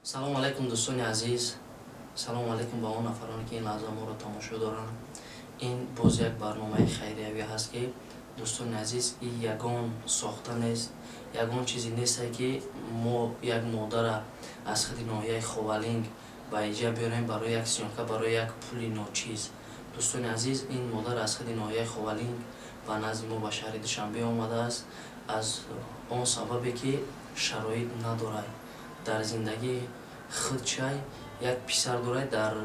Салому алайкум, дӯстони азиз, салому алайкум ба он нафароне, ки ин лаҳза моро тамошо доранд. Ин боз як барномаи хайриявӣ ҳаст, ки, дӯстони азиз, и ягон сохта нест, ягон чизе несте, ки мо як модара аз худи ноҳияи Ховалинг ба инҷа биёрем барои як съёмка, барои як пули ночиз. Дӯстони азиз, ин модар аз худи ноҳияи Ховалинг ба назди мо, ба шаҳри Душанбе омадааст, аз он сабабе ки шароит надорад дар зиндагии худчай. Як писар дорад, дар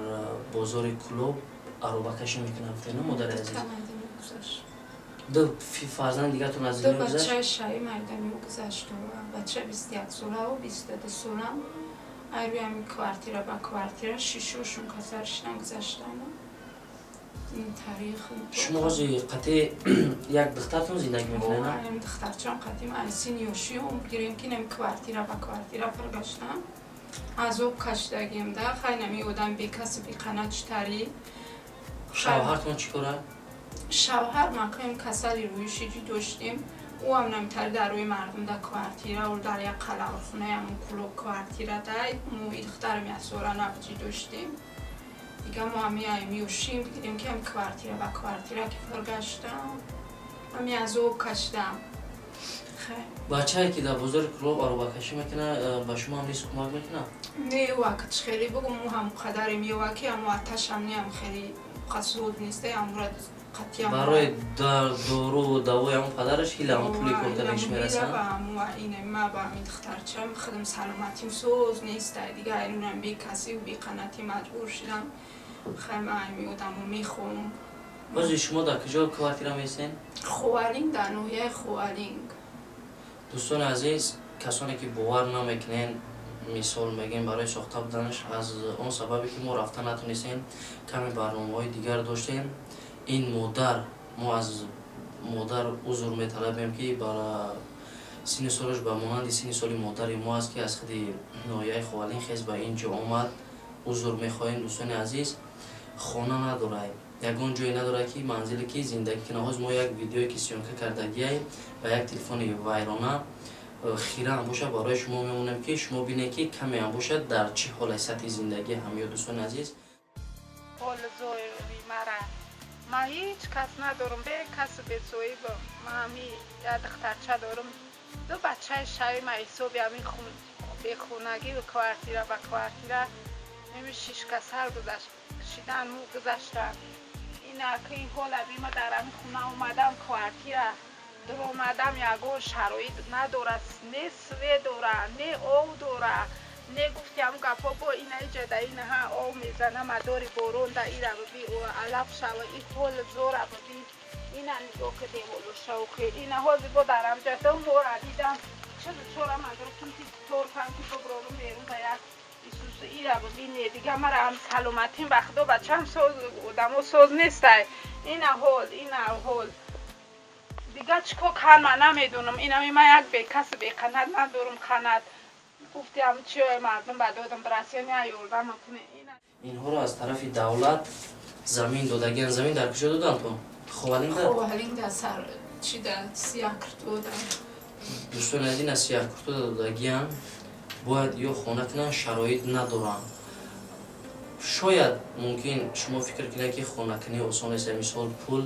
бозори Кӯлоб аробакашӣ мекунад. Гуфтена, модари азиз, ду фарзанди дигартон аз дунё гузашт. Бачаи шаи майдани гузашту, бача 21 солаву 22 солам. Айрӯи ҳамин квартира ба квартира шишошун касар шидан гузаштану ин таърих. Шумо ҳозир қатъи як духтартон зиндагӣ мекунед? Духтарчам қатъи айсин ёшиём гирем, ки нами квартира ба квартира фаргаштам, азоб кашидагим да. Хай, нами одам бекасу беқанат читарӣ. Шавҳартон чӣ кора? Шавҳар макоем, касали рӯишиҷӣ доштем. Ӯам намитари дар рӯи мардум да квартира, ӯ дар як қалаурхонаи ҳамун Кӯлоб квартира дай. Мо и духтарам яксола набҷӣ доштем. Дига мо ҳами ами ёшим дидем, ки ҳами квартира ба квартира ки фаргаштам, ҳами азоб кашидам. Бачае, ки дар бозори Кӯлоб аробакашӣ мекунад, ба шумо ҳам низ кӯмак мекунад? Не, вақт хеле бугум, мо ҳам қадаре меёва, ки ҳамо аташам неам, хеле қасуд неста, ҳамура. Барои дору давои ҳамон падараш ҳила ҳамон пули коркардагиш мерасад. Ма ба ҳамин духтарчам худам саломатим соз неста. Дига айрунам бекасиву беқанатӣ маҷбур шудам. Хай, ма ҳами одамо мехоҳам. Бози шумо дар куҷо квартира месен? Ховалинг, дар ноҳияи Ховалинг. Дӯстони азиз, касоне ки бовар намекунен, мисол мегӯем, барои сохта буданаш, аз он сабабе ки мо рафта натонистем, каме барномаҳои дигар доштем. Ин модар, мо аз модар узр металабем, ки ба синни солаш ба монанди синни соли модари мо аст, ки аз худи ноҳияи Ховалинг хез ба ин ҷо омад. Узр мехоҳем, дӯстони азиз. Хона надорад, ягон ҷое надорад, ки манзиле, ки зиндагӣ кунад. Ҳоз мо як видеое, ки съёмка кардагиай, ба як телефони вайрона, хираам бошад, барои шумо мемонем, ки шумо бинед, ки камеам бошад, дар чӣ ҳоле сатҳи зиндагӣ ҳамё, дӯстони азиз. Мара ман ҳеҷ кас надорам, бекасу бесоҳибам. Ман ҳами як духтарча дорам, ду бачаи шави. Ма ҳисоби ҳамин бехонагӣ, квартира ба квартира неми шишкасар гузашт шидан му гузаштам. Инаки ин ҳола бима дар ҳамин хона омадам, квартира дуромадам, ягон шароит надорад, не свет дора, не ов дора, не гуфти ҳамн гапҳо. Бо ина иҷада инаҳа ов мезана, мадори борон да ира би алаф шава. И ҳол зора би, ина нигоҳ ки деволушаухи ина ҳози бо дар ҳамҷата мора дидам, чилу чора ман гирифтам, ки торфам, ки буброрум берун да як исусу ира бине. Дига мара ҳам саломатим, ба худо, бачам соз, одамо соз нестай. Ина ҳол, ина ҳол. Дига чӣ кор кар, ман намедонам. Инами ман як бекасу беқанат надорум, қанат гуфтиам чиёи мардум ба додам бирасяни ёрдам куне. Инҳоро аз тарафи давлат замин додагиан. Замин дар куҷо доданд то? Ховалинда? Ховалинда, сар чида, Сияҳкуртода. Дӯстони азиз, аз Сияҳкуртода додагиан. Бояд ё хона кунанд, шароит надоранд. Шояд мумкин шумо фикр кунед, ки хонакунӣ осон нест, мисол пул.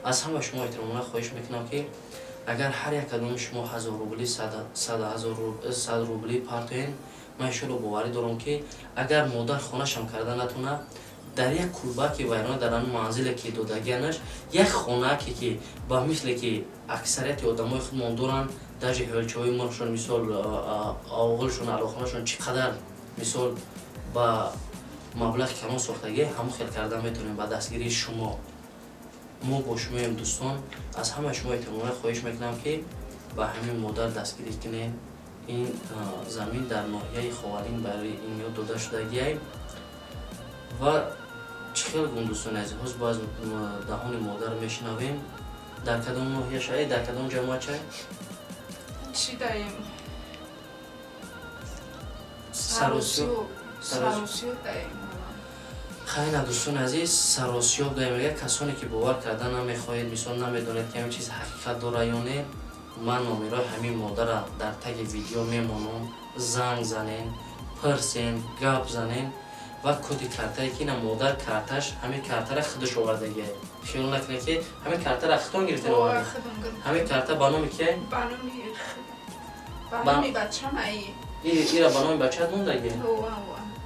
Аз ҳама шумо эҳтиромона хоҳиш мекунам, ки агар ҳар як кадоми шумо 1000 рубли, 100 рубли партоен, ман иншоалло боварӣ дорам, ки агар модар хонашам карда натонад, дар як кулбаки вайрона, дар ҳамин манзиле ки додагианаш, як хонаке, ки ба мисле ки аксарияти одамои худмон доранд, даже ҳелчаҳои мошон, мисол оғилшон, алохонашон чӣ қадар, мисол, ба маблағи калон сохтагӣ, ҳамон хел карда метавонем ба дастгирии шумо. Мо бо шумоем, дӯстон. Аз ҳамаи шумо эҳтиромона хоҳиш мекунам, ки ба ҳамин модар дастгирӣ кунем. Ин замин дар ноҳияи Ховалинг барои ин ёд дода шудагиай. Ва чӣ хел гум, дӯстони азиз, ҳоз боз даҳони модар мешунавем. Дар кадом ноҳия шай, дар кадом ҷамоат шай? Чӣ даем? Саросиёб. Саросиёб даем. Хайна, дӯстони азиз, Саросиёб даем. Мега, касоне ки бовар карда намехоҳед, мисол намедонед, ки ҳамин чиз ҳақиқат дора ё не, ман номерои ҳамин модара дар таги видео мемонам. Занг занен. Пирсен, гап занен ва коди картае ки ина модар карташ, ҳамин картара худаш овардагия. Хиёл накунед, ки ҳамин картара худтон гирифтен, оварда. Ҳамин карта ба номи кия? Ба номи бачамаи. Ира ба номи бачаат мондагия?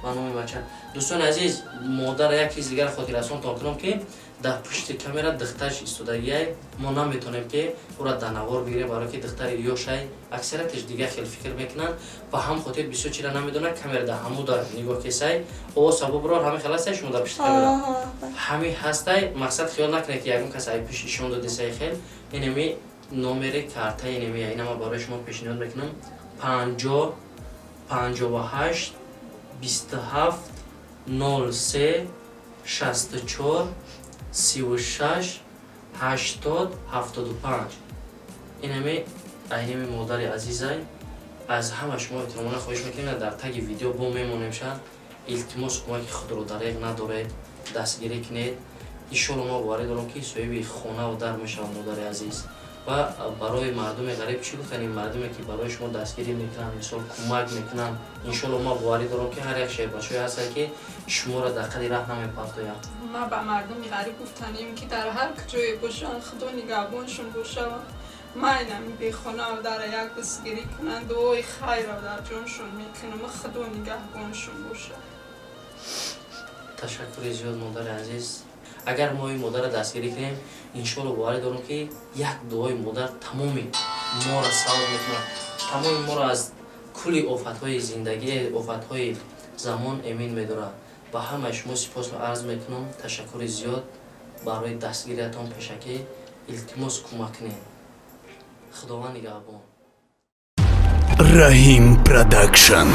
Ба номи бача. Дӯстони азиз, модара як чиз дигар хотиррасонтон кунам, ки дар пушти камера духтараш истодагиай. Мо наметонем, ки ӯра дар навор бигирем, барое ки духтари ёшай, аксарияташ дигар хел фикр мекунанд ва ҳам хотир бисёр чира намедонанд. Камера дар ҳамуда нигоҳ кесай, овоз сабабро ҳамин хел ҳастай, шумо дар пушти камера ҳамин ҳастай. Мақсад, хиёл накунед, ки ягон кас ай пушт ишон додесай. Хел инеми номери карта инеми, ина ма барои шумо пешниҳод мекунам: 50 58 27 03 64 36 80 75. Инами айними модари азизай. Аз ҳама шумо эҳтиромона хоҳиш мекунем, дар таги видео бо мемонем ша. Илтимос, кӯмаки худро дареғ надоред, дастгирӣ кунед. Иншолло, мо боварӣ дорам, ки соҳиби хонаву дар мешавад модари азиз. Ва барои мардуми ғариб чӣ гуфтани, мардуме ки барои шумо дастгирӣ мекунанд, мисол, кӯмак мекунанд? Иншолло, ма боварӣ дорам, ки ҳар як шербачое ҳастанд, ки шуморо дар қади раҳ намепартоянд. Ма ба мардуми ғариб гуфтанем, ки дар ҳар куҷое бошанд, Худо нигаҳбоншон боша. Майнами бехонаву дара як дастгирӣ кунанд, дуои хайро дар ҷоншон мекунам. Худо нигаҳбоншон боша. Ташаккури зиёд, модари азиз. Агар мо ин модарро дастгирӣ кунем, иншолло, боварӣ дорам, ки як дуои модар тамоми моро савоб мекунад, тамоми моро аз кулли офатҳои зиндагӣ, офатҳои замон эмин медорад. Ба ҳамаи шумо сипос арз мекунам. Ташаккури зиёд барои дастгириятон пешакӣ. Илтимос, кӯмак кунед. Худованд нигаҳбон. Раҳим Продакшн.